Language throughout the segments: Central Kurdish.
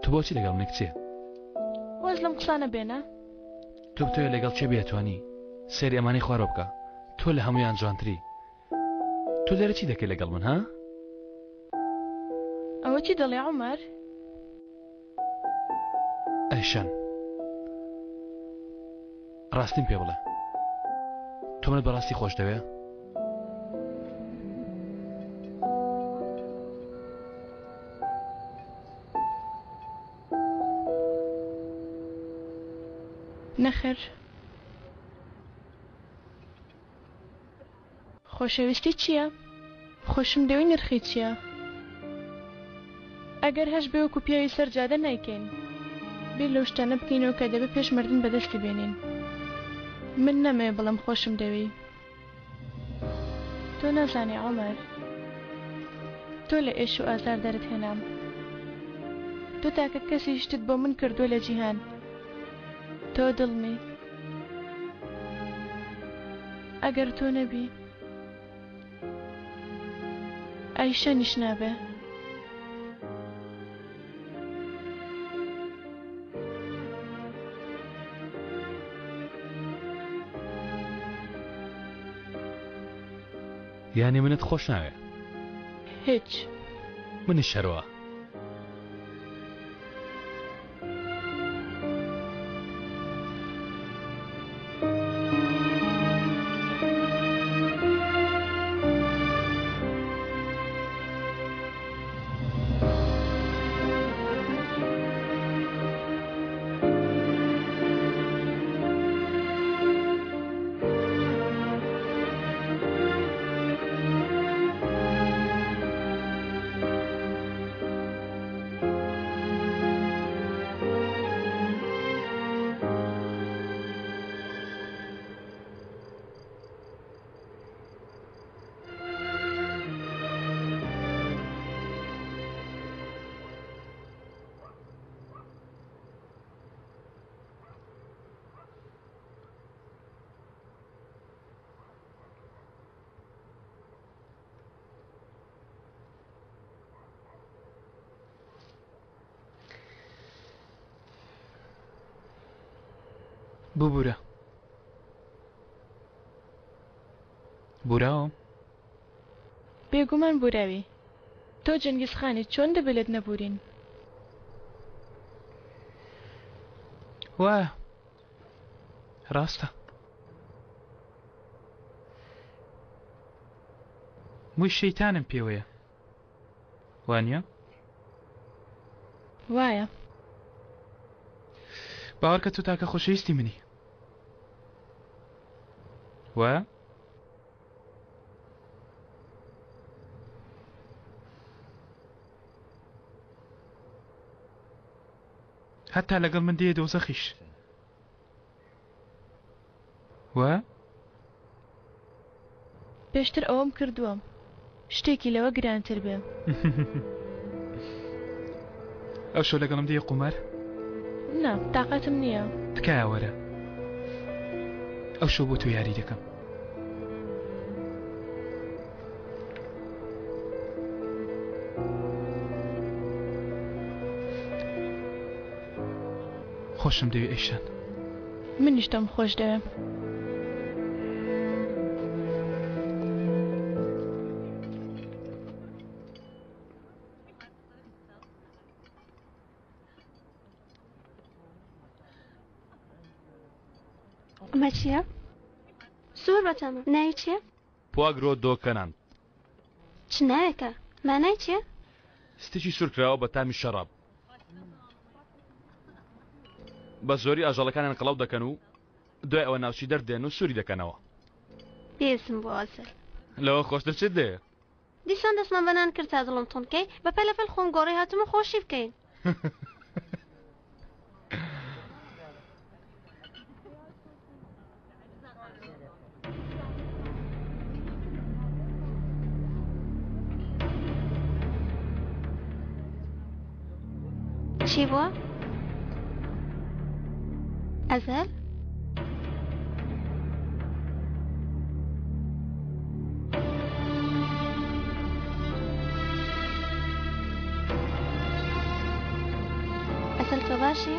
تۆ بۆچی لەگەڵ منی کچێ؟ واز لەم قسانە بێنە. تۆ بتەوێ لەگەڵ کێ بێتوانی سەیری ئەمانەی خوارەوە بکە تۆ لە هەموویان جوانتری تۆ لێرە چی دەکەی لەگەڵ من ها؟ ئەوە چی دەڵێ عومەر؟ ئەیشەن ڕاستیم پێ بڵێ تۆ منت بەڕاستی خۆش دەوێ؟ نەخێر. خۆشەویستی چییە؟ خۆشم دەوێی نرخی چییە؟ ئەگەر هەشبێ وەکو پیاوی سەر جادە نایکەین. بیر لەو شتانە بکەینەوە کە دەبێ پێش مردن بەدەستی بێنین. من نامەوێ بڵێم خۆشم دەوێی. تۆ نازانی عومەر. تۆ لە ئێش و ئازار دەرت هێنام. تۆ تاکە کەسی شتت بۆ من کردووە لە جیهان. تۆ دڵمی. ئەگەر تۆ نەبی ئایشەنیش نابێ. یانی منت خۆش ناوێ؟ هیچ. منیش هەروا. ببورە بوراوم؟ بێگومان بوراوی. تۆ جەنگیز خانی چۆن دەبێ لێت نەبورین؟ وایە ڕاستە. مووی شەیتانم پێوەیە وانە؟ وایە. باوەڕکە تۆ تاکە خۆشەویستی منی وایە؟ هەتا لەگەڵ من دێیە دۆزەخیش وایە؟ پێشتر ئەوەم کردووە شتێکی لەوە گرانتر بێ. ئەوشەو لەگەڵم دێیە قومار؟ نا تاقەتم نییە. تکایە وەرە ئەوشەو بۆ تۆ یاری دەکەم. خۆشم دەوێ ئەیشان. منیش تۆم خۆش دەوێ. ئەمە چییە؟ زۆر بەتامە ناوی چییە؟ پواگرۆ دۆ کەنان. چ ناوێکە؟ مانای چییە؟ ستێکی سوورکراوە بە تامی شەڕاب. بە زۆری ئاژەڵەکانیان قەڵەو دەکەن و دوای ئەوە ناوچی دەردێن و سووری دەکەنەوە. پێویستم بۆ ئەزەل. لەوە خۆشتر چت دێ؟ دیسان دەستمان بە نان کرد تا دڵم توند کەی، بە پەلەپەل خۆم گۆڕی هاتم و خۆشی بکەین. چی بووە؟ ئەزەل؟ ئەسەل تۆ باشی؟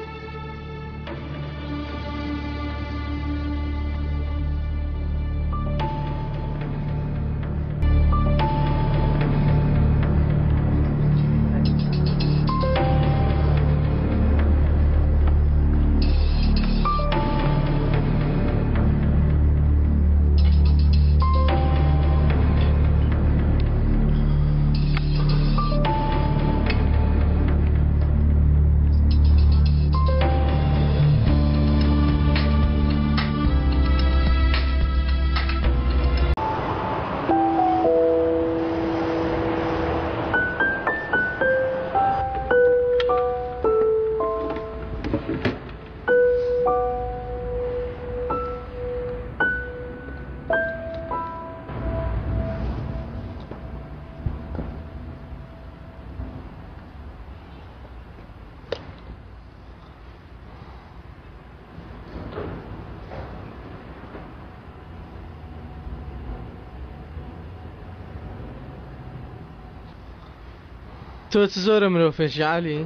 تۆ چ زۆرە مرۆڤێکی عەلی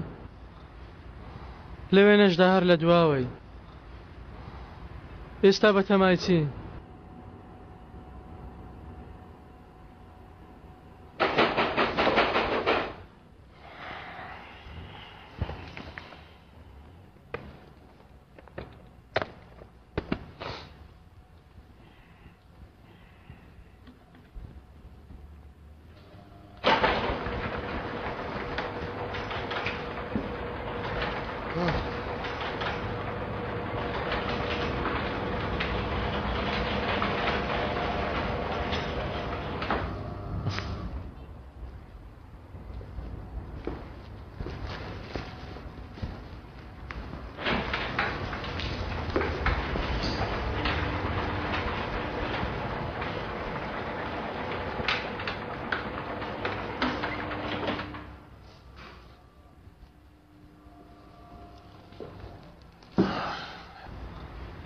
لە وێنەشدا هەر لە دواوەی ئێستا بەتەمای چی؟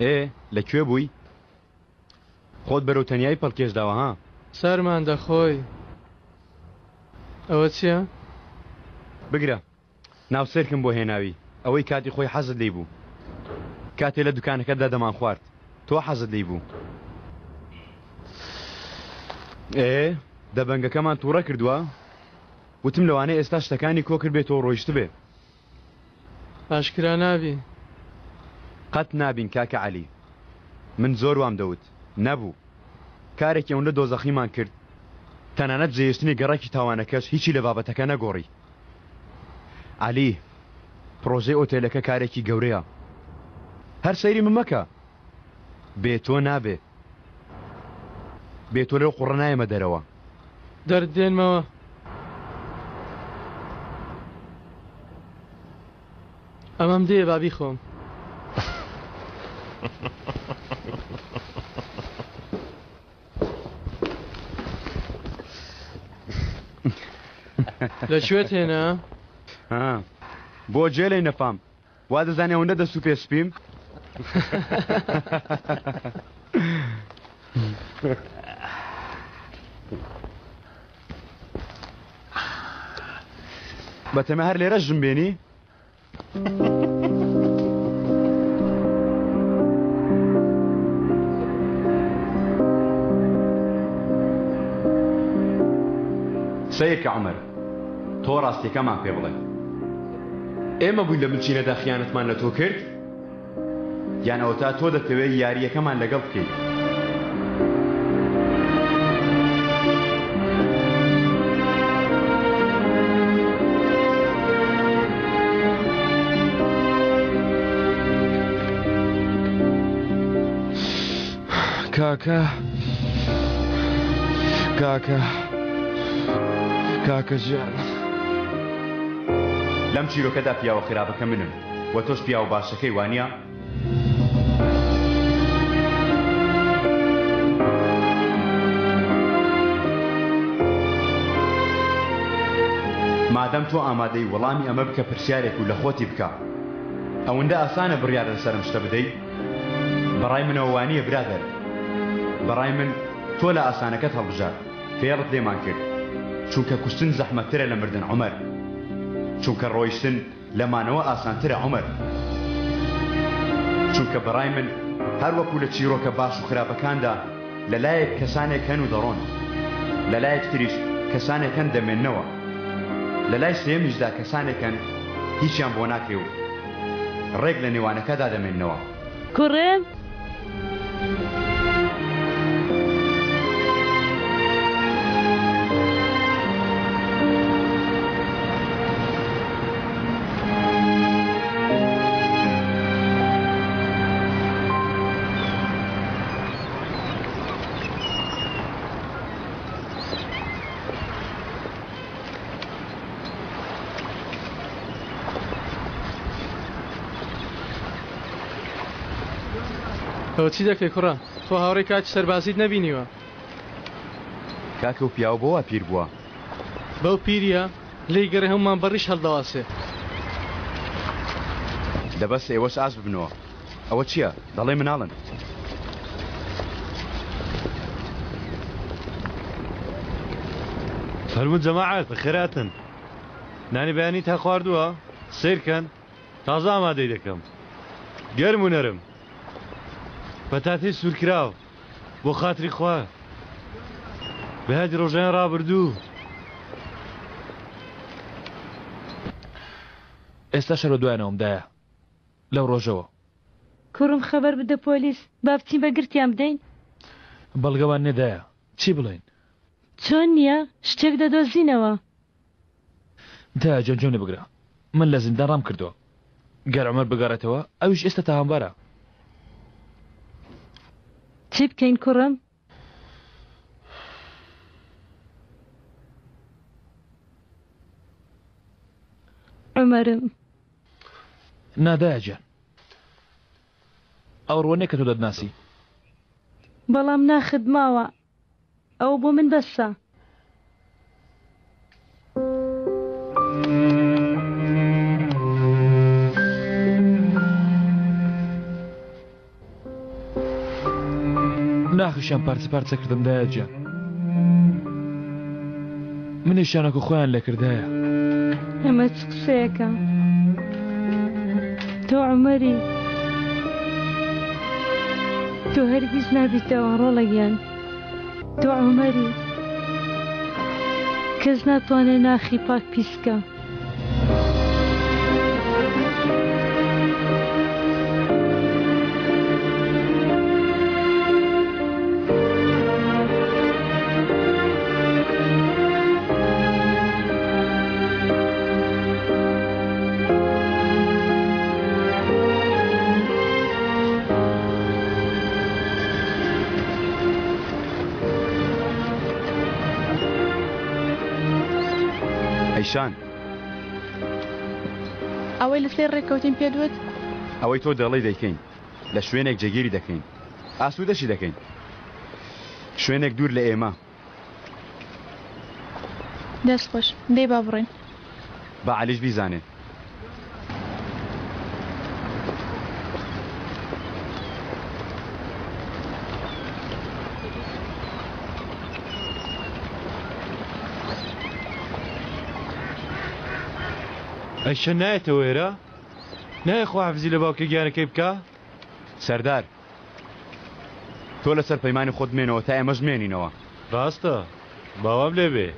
ئێ لە کوێ بووی؟ خۆت بەرەو تەنیایی پەڵکێش داوە ها؟ سەرمان دەخۆی. ئەوە چییە؟ بگرە ناو سێرکم بۆ هێناوی ئەوەی کاتی خۆی حەزت لێی بوو کاتێ لە دوکانەکەتدا دەمانخوارد تۆ حەزت لێی بوو. ئێ دەبەنگەکەمان تووڕە کردووە؟ وتم لەوانەیە ئێستا شتەکانی کۆ کردبێتەوە و ڕۆیشتبێ. ئاشکرا نابی. قەت نابین کاکە عەلی. من زۆر وام دەوت. نەبوو. کارێکی ئەوندە دۆزەخیمان کرد تەنانەت جێهێشتنی گەڕەکی تاوانەکەش هیچی لە بابەتەکە نەگۆڕی. عەلی، پڕۆژەی ئۆتێلەکە کارێکی گەورەیە. هەر سەیری من مەکە. بێ تۆ نابێ. بێ تۆ لەو قوڕە نایەمە دەرەوە. دەرت دێنمەوە. ئەمەم دێ با بیخۆم. لە کوێت هێنا؟ ها بۆ جێلەی نەفام وا دەزانی ئەوەندە دەست و پێ سپیم؟ بەتەمە هەر لێرە ژن بێنی؟ سەیرکە عومەر تۆ ڕاستیەکەمان پێ بڵێ ئێمە بووین لە بنچینەدا خیانەتمان لە تۆ کرد یان ئەوەتا تۆ دەتەوێت یارییەکەمان لەگەڵ بکەیت؟ کاکە کاکە کاکە گیان. لەم چیرۆکەدا پیاوە خراپەکە منم. وە تۆش پیاوە باشەکەی وانیە؟ مادەم تۆ ئامادەی وەڵامی ئەمە بکە پرسیارێک و لە خۆتی بکە ئەوەندە ئاسانە بڕیار لەسەر ئەم شتە بدەی؟ بەڕای منەوە وانیە برادەر بەڕای من تۆ لە ئاسانەکەت هەڵبژارد فێڵت لێمان کرد چونکە کوشتن زەحمەتترە لە مردن عومەر چونکە ڕۆیشتن. لە مانەوە ئاسانترە عومەر. چونکە بەڕای من هەر وەکو لە چیرۆکە باش و خراپەکاندا لە لایەک کەسانێک هەن و دەڕۆن، لە لایەک تریش کەسانێک هەن دەمێننەوە، لە لای سێیەمیشدا کەسانێک هەن هیچیان بۆ ناکرێ و ڕێک لە نێوانەکەدا دەمێننەوە. کوڕم! ئەوە چی دەکەی کوڕە؟ تۆ هاوڕێی کاتی سەربازیت نەبینیوە؟ کاکە و پیاو بۆ وا پیر بووە؟ بەو پیریە لێی گەڕێ هەموومان بە ڕیش هەڵدەواسێ. دە بەس ئێوەش ئاش ببنەوە. ئەوە چییە؟ دەڵێی مناڵن. فەرموون جەماعەت بەخێرهاتن. نانی بەیانیتان خواردووە؟ سەیرکەن تازە ئامادەی دەکەم. گەرم و نەرم. پەتاتەی سوورکراو. بۆ خاتری خوا. بە یادی ڕۆژانی ڕابردوو. ئێستاش هەر بەدوایانەوەم دایە. لەو ڕۆژەوە. کوڕم خەبەر بدە پۆلیس با بچین بە گرتیان بدەین. بەڵگەمان نیە دایە چی بڵێین. چۆن نیە شتێک دەدۆزینەوە. دایە جان گوێم لێ بگرە من لە زیندان ڕام کردوە گەر عومەر بگەڕێتەوە ئەویش ئێستا تاوانبارە. چی بکەین کوڕم؟ عومەرم. نا دایە گیان ئەو ڕووە نیە کە تۆ دەتناسی. بەڵام ناخت ماوە ئەوە بۆ من بەسە. ناخیشیان پارچە پارچە کردم دایە گیان منیشیان وەکو خۆیان لێکردایە. ئەمە چ قسەیەکە؟ تۆ عومەری تۆ هەرگیز نابیتەوە ڕۆڵە گیان تۆ عومەری کەس ناتوانێت ناخی پاک پیس بکا. ئەیشان. ئەوەی لەسەر ڕێککەوتین پێت وت؟ ئەوەی تۆ دەڵێی دەیکەین. لە شوێنێک جێگیری دەکەین. ئاسوودەشی دەکەین. شوێنێک دوور لە ئێمە. دەست خۆش. دەی با بڕۆین. با عەلیش بیزانێ. ئەیشە نایەتەوە ئێرە؟ نایە خواحافزی لە باوکە گیانەکەی بکا؟ سەردار تۆ لەسەر پەیمانی خۆت بمێنەوە تا ئێمەش بمێنینەوە. ڕاستە با وام لێ بێ.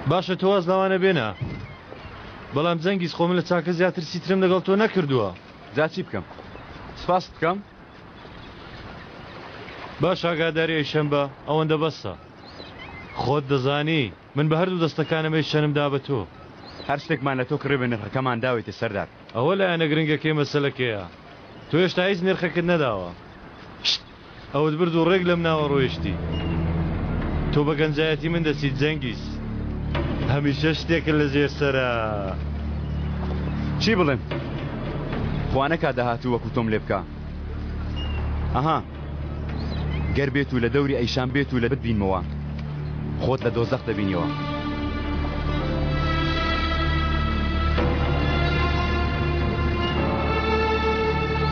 باشە تۆ واز لەوانە بێنە بەڵام جەنگیز خۆ من لە چاکە زیاتر سیترم لەگەڵ تۆ نەکردووە. جا چی بکەم؟ سپاست بکەم؟ باش ئاگاداری ئەیشەم بە ئەوەندە بەسە. خۆت دەزانی من بە هەردوو دەستەکانم ئەیشەنم دا بە تۆ. هەر شتێکمان لە تۆ کڕی بە نرخەکەمان داویتە سەردار. ئەوە لایەنە گرنگەکەی مەسەلەکەیە. تۆ هێشتا هیچ نرخەکت نەداوە. شت! ئەوت برد و ڕێک لەم ناوە ڕۆیشتی. تۆ بە گەنجایەتی من دەچیت جەنگیز. هەمیشە شتێکت لە ژێر سەرە. چی بڵێم؟ خوا نەکا داهاتوو وەکو تۆم لێ بکا. ئەها گەر بێت و لە دەوری ئەیشان بێت و لە بتبینمەوە خۆت لە دۆزەخ دەبینیەوە.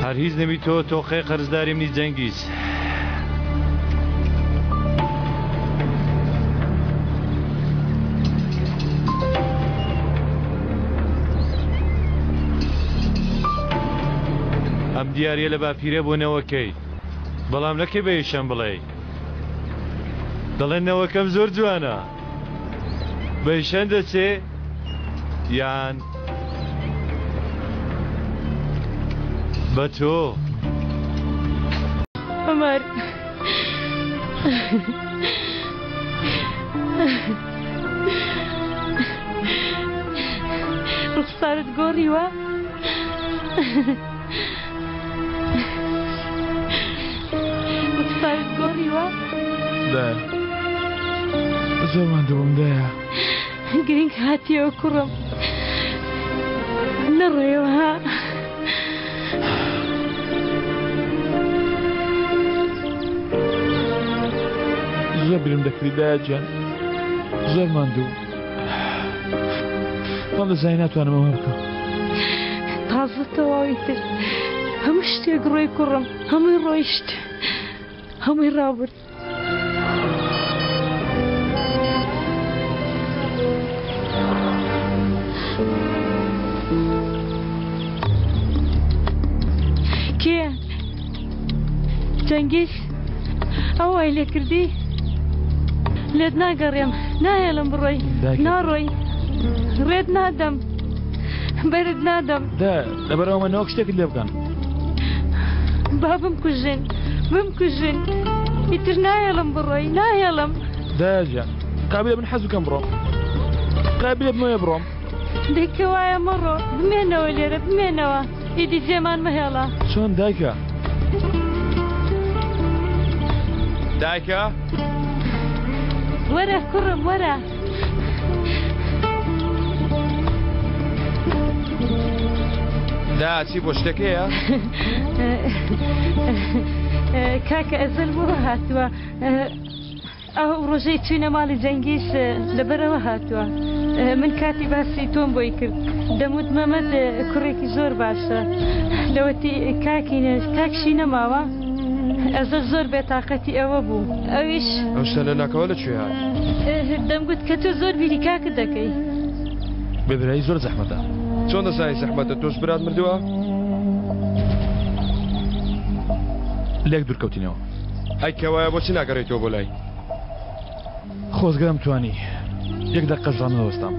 هەر هیچ نەبی تۆ تۆقەی قەرزداری منی جەنگیز. ئەم دیاریە لە باپیرە بۆ نەوەکەی بەڵام نەکەی بە یشەم بڵێی دەڵێن نەوەکەم زۆر جوانە بە یشەن دەچێ یان بە تۆ. عومەر. ڕوخسارت گۆڕیوە؟ ڕوخسارت گۆڕیوە؟ دایە زۆر ماندوو بووم دایە. گرنگ هاتیەوە کوڕم نەڕۆیەوە ها. زۆر بیرم دەکردی دایە گیان زۆر ماندوو بەڵام دەزانی ناتوانم ئەوە بکەم. تازە تەواوی تر هەموو شتێک ڕۆی کوڕم هەمووی ڕۆیشت هەمووی ڕابرد. کێ؟ جەنگیز ئەو وای لێ کردی؟ لێت ناگەڕێم ناهێڵم بڕۆی ناڕۆی ڕێت نادەم بەرت نادەم دە لەبەرئەوە نەوەک شتێکت لێ بکەن. با بمکوژن بمکوژن ئیتر ناهێڵم بڕۆی ناهێڵم. دایە گیان قابلە من حەز بکەم بڕۆم قابلە بمەوێ بڕۆم. دەی کەوایە مەڕۆ بمێنەوە لێرە بمێنەوە ئیدی جێمان مەهێڵە. چۆن دایکە؟ دایکە؟ وەرە کوڕم وەرە. دا چی بۆ شتێک هەیە؟ کاکە ئەزەل بۆ هاتووە ئەو ڕۆژەی چوینە ماڵی جەنگیز لەبەرەوە هاتووە من کاتی باسی تۆم بۆی کرد دەموت مەمەد کوڕێکی زۆر باشە لەوەتی کاکی کاکشی نەماوە ئەزەل زۆر بێتاقەتی ئەوە بوو ئەویش. ئەو شتە لەناکاوە لە کوێ هات؟ دەمگوت کە تۆ زۆر بیری کاکت دەکەی. بێ برایی زۆر زەحمەتە. چۆن دەزانی زەحمەتە تۆش برات مردووە؟ لێک دوور کەوتینەوە. ئەی کەوایە بۆچی ناگەڕێیتەوە بۆ لای؟ خۆزگە دەمتوانی یەک دەقەش ڕانەوەستام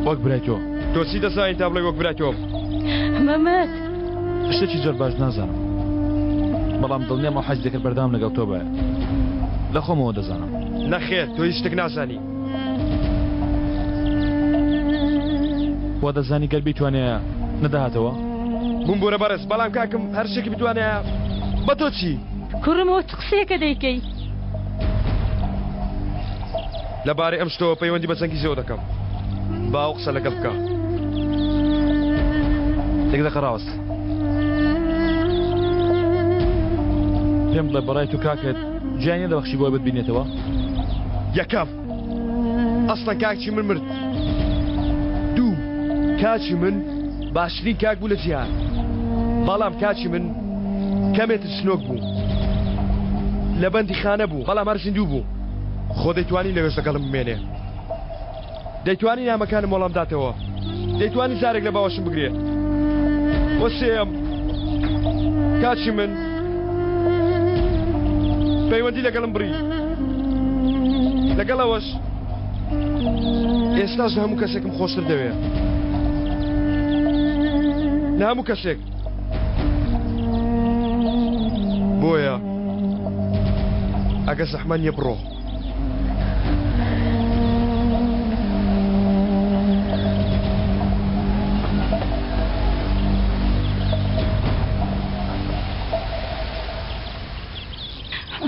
وەک برای تۆ. تۆ چی دەزانی تا بڵێی وەک برای تۆم؟ مەمەد. شتێکی زۆر باش نازانم بەڵام دڵنیام ئەو حەزی دەکرد بەردەوام لەگەڵ تۆ بایە لە خۆمەوە دەزانم. نەخێر تۆ هیچ شتێک نازانی. وا دەزانی گەر بیتوانایە نەدەهاتەوە؟ بمبورە بەڕێز بەڵام کاکم هەر شتێکی بتوانایە بە تۆ چی؟ کوڕم ئەوە چ قسەیەکە دەیکەی؟ لەبارەی ئەم شتەوە پەیوەندی بە جەنگیزەوە دەکەم با ئەو قسە لەگەڵ بکا. یەک دەقە ڕاوەست. پێم بڵێ بەڕای تۆ کاکت گیانی نەدەبەخشی بۆی بتبینێتەوە؟ یەکەم، ئەسڵەن کاکی من مرد. دوو، کاکی من باشترین کاک بوو لە جیهان. بەڵام کاکی من کەمێ ترسنۆک بوو. لە بەندیخانە بوو، بەڵام هەر زیندوو بوو. خۆ دەیتوانی لەوێش لەگەڵم بمێنێ. دەیتوانی نامەکانم وەڵام داتەوە. دەیتوانی جارێک لە باوەشم بگرێ. وە سێیەم، کاکی من پەیوەندی لەگەڵم بڕی. لەگەڵ ئەوەش ئێستاش لە هەموو کەسێکم خۆشتر دەوێ. لە هەموو کەسێک. بۆیە ئەگەر زەحمەت نییە بڕۆ.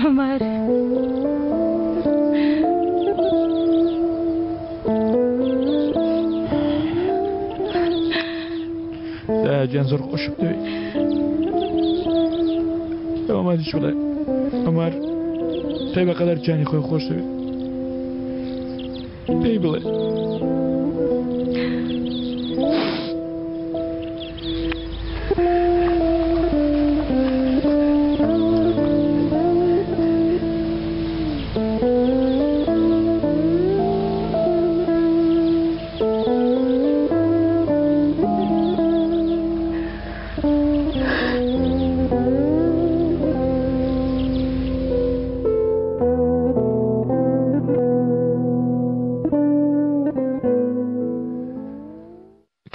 عومەر. دایە گیان زۆر خۆشم دەوێی. ئۆمەریش بڵێ ئۆمەر تۆی بەقەدەر گیانی خۆی خۆش دەوێ. پێی بڵێ.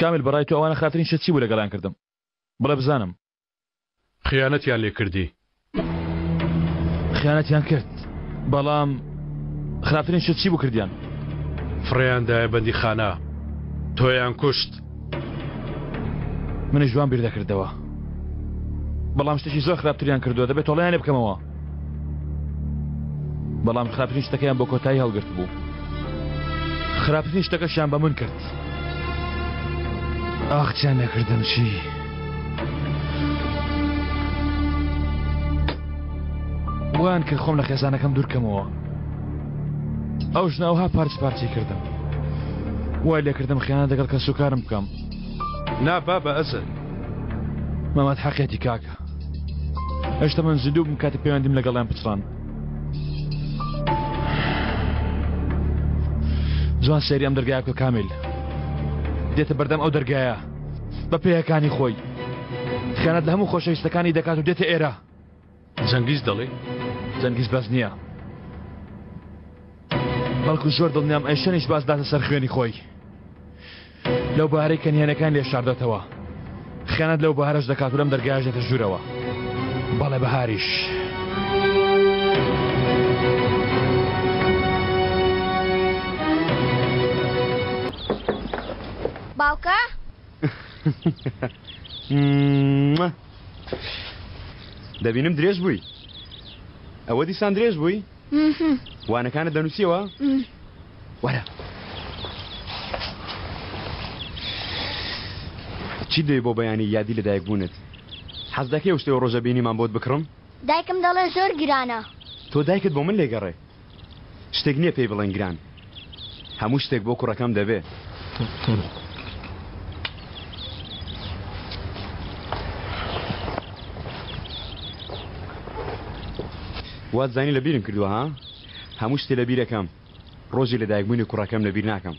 کامیل بەڕای تۆ ئەوانە خراپترین شت چی بوو لەگەڵیان کردم؟ بڵێ بزانم. خیانەتیان لێ کردی. خیانەتیان کرد بەڵام خراپترین شت چی بوو کردیان؟ فڕێیان دایە بەندیخانە. تۆیان کوشت. منیش وام بیر دەکردەوە. بەڵام شتێکی زۆر خراپتریان کردووە دەبێت تۆڵەیان لێ بکەمەوە. بەڵام خراپترین شتەکەیان بۆ کۆتایی هەڵگرت بوو. خراپترین شتەکەشیان بە من کرد. ئاخ چیان نەکردم چی؟ وایان کرد خۆم لە خێزانەکەم دوورکەمەوە. ئەو ژنە ئەوها پارچ پارچەی کردم. وای لێکردم خیانەت لەگەڵ کەسوکارم بکەم. نا بابە ئەزل. مەمەد حەقیەتی کاکە. هێشتا من زیندوو بووم کاتێ پەیوەندیم لەگەڵیان پچڕان. جوان سەیری ئەم دەرگایە بکە کامیل. دێتە بەردەم ئەو دەرگایە بە پێیەکانی خۆی. خیانەت لە هەموو خۆشەویستەکانی دەکات و دێتە ئێرە. جەنگیز دەڵێی؟ جەنگیز بەس نییە. بەڵکو زۆر دڵنیام ئەیشەنیش باز داتە سەر خوێنی خۆی. لەو بەهارەی کە نهێنەکان لێ شاردۆتەوە. خیانەت لەو بەهارەش دەکات و لەم دەرگایەش دێتە ژوورەوە. بەڵێ بەهاریش. باوکە؟ دەبینم درێژ بووی. ئەوە دیسان درێژ بووی؟ وانەکانت دەنووسیەوە؟ وەرە. چیت دەوێ بۆ بەیانی یادی لەدایکبوونت؟ حەز دەکەی ئەو شتەی ئەو ڕۆژە بینیمان بۆت بکڕم؟ دایکم دەڵێ زۆر گرانە. تۆ دایکت بۆ من لێگەڕێ. شتێک نییە پێی بڵێن گران. هەموو شتێک بۆ کوڕەکەم دەبێ. وات زانی لە بیرم کردووە ها؟ هەموو شتێ لە بیرەکەم. ڕۆژی لەدایکبوونی کوڕەکەم لەبیر ناکەم.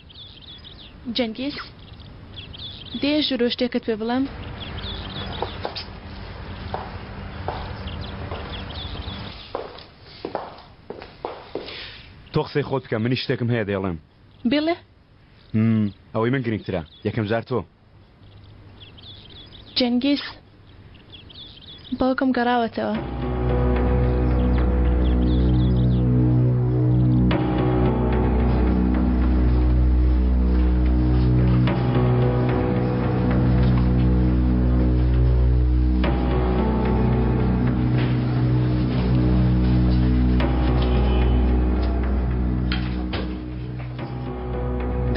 جەنگیز، دێیە ژوورەوە شتێکت پێ بڵێم؟ تۆ قسەی خۆت بکە منیش شتێکم هەیە دەیڵێم. بیڵێ. ئەوەی من گرنگترە یەکەم جار تۆ. جەنگیز، باوکم گەڕاوەتەوە.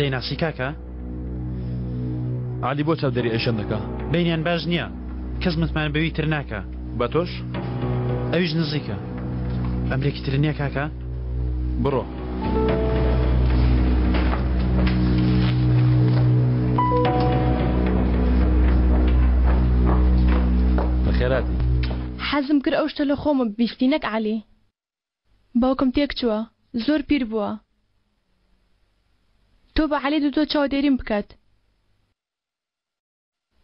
دەیناسی کاکە؟ عەلی بۆ چاودێری ئەیشەن دەکا؟ بەینیان باش نییە کەس متمانە بەوی تر ناکا. بە تۆش؟ ئەویش نزیکە. ئەمرێکی تر نییە کاکە؟ بڕۆ. بەخێرهاتی. حەزم کرد ئەو شتە لە خۆمە ببیستی نەک عەلی. باوکم تێکچووە زۆر پیر بووە. تۆ بە عەلی دوتوە چاودێریم بکات.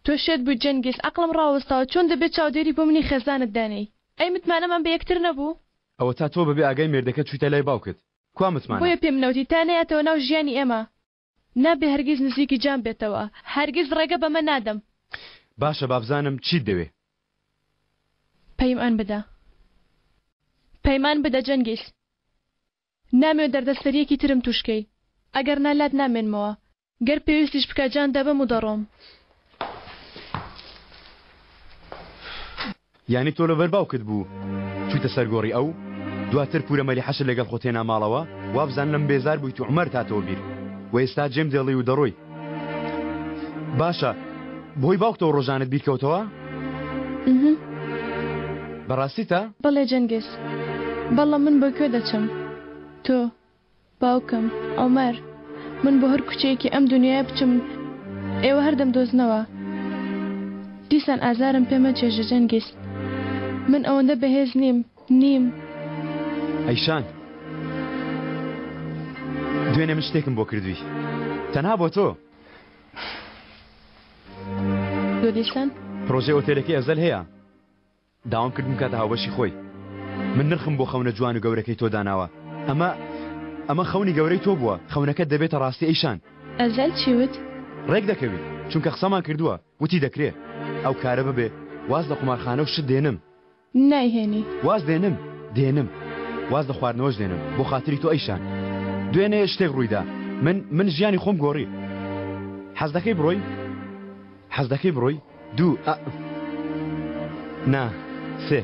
تۆ شێت بوویت جەنگیز عەقڵم ڕاوەستاوە چۆن دەبێت چاودێری بۆ منی خێزانت دانێی ئەی متمانەمان بە یەکتر نەبوو؟ ئەوەتا تۆ بەبێ ئاگای مێردەکەت چوویتە لای باوکت کوا متمانە؟ بۆیە پێم نەوتی تا نەیاتەوە ناو ژیانی ئێمە نابێ هەرگیز نزیکی جان بێتەوە هەرگیز ڕێگە بەمە نادەم. باشە بابزانم چیت دەوێ؟ پەیمان بدە پەیمان بدە جەنگیز نامەوێ دەردەسەریەکی ترم توش کەی ئەگەر نا لات نامێنمەوە گەر پێویستیش بکا جان دەبەم و دەڕۆم. یانی تۆ لەبەر باوکت بوو چویتە سەر گۆڕی ئەو؟ دواتر پورە مەلیحەشت لەگەڵ خۆت هێنا ماڵەوە؟ وابزانم لەم بێزار بوویت و عومەرت هاتەوە بیر و ئێستا جێم دێڵی و دەڕۆی. باشە بەهۆی باوکتەوە ڕۆژانت بیر کەوتەوە؟ بەڕاستیتە؟ بەڵێ جەنگیز بەڵام من بۆ کوێ دەچم؟ تۆ باوکم، عومەر، من بۆ هەر کوچەیەکی ئەم دونیایە بچم ئێوە هەر دەمدۆزنەوە. دیسان ئازارم پێ مەچێژە جەنگیز. من ئەوەندە بەهێز نیم، نیم. ئەیشان، دوێنێ من شتێکم بۆ کردووی. تەنها بۆ تۆ. تۆ دیسان؟ پرۆژەی ئۆتێلەکەی ئەزەل هەیە. داوام کرد بمکاتە هاوبەشی خۆی. من نرخم بۆ خەونە جوان و گەورەکەی تۆ داناوە. ئەمە، ئەمە خەونی گەورەی تۆ بووە. خەونەکەت دەبێتە ڕاستی ئەیشان. ئەزەل چی وت؟ ڕێک دەکەوین چونکە قسەمان کردووە وتی دەکرێ ئەو کارە ببێ واز لە قومارخانە و شت دێنم. نایهێنی. واز دێنم دێنم واز لە خواردنەوەش دێنم بۆ خاتری تۆ ئەیشان دوێنێ شتێک ڕوویدا من من ژیانی خۆم گۆڕی حەز دەکەی بڕۆی حەز دەکەی بڕۆی دوو ئە نا سێ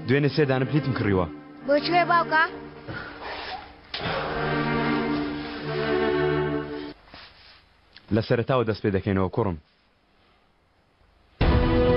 دوێنێ سێ دانە پلیتم کڕیوە. بۆ کوێ باوکە؟ لە سەرەتاوە دەست پێ دەکەینەوە کوڕم.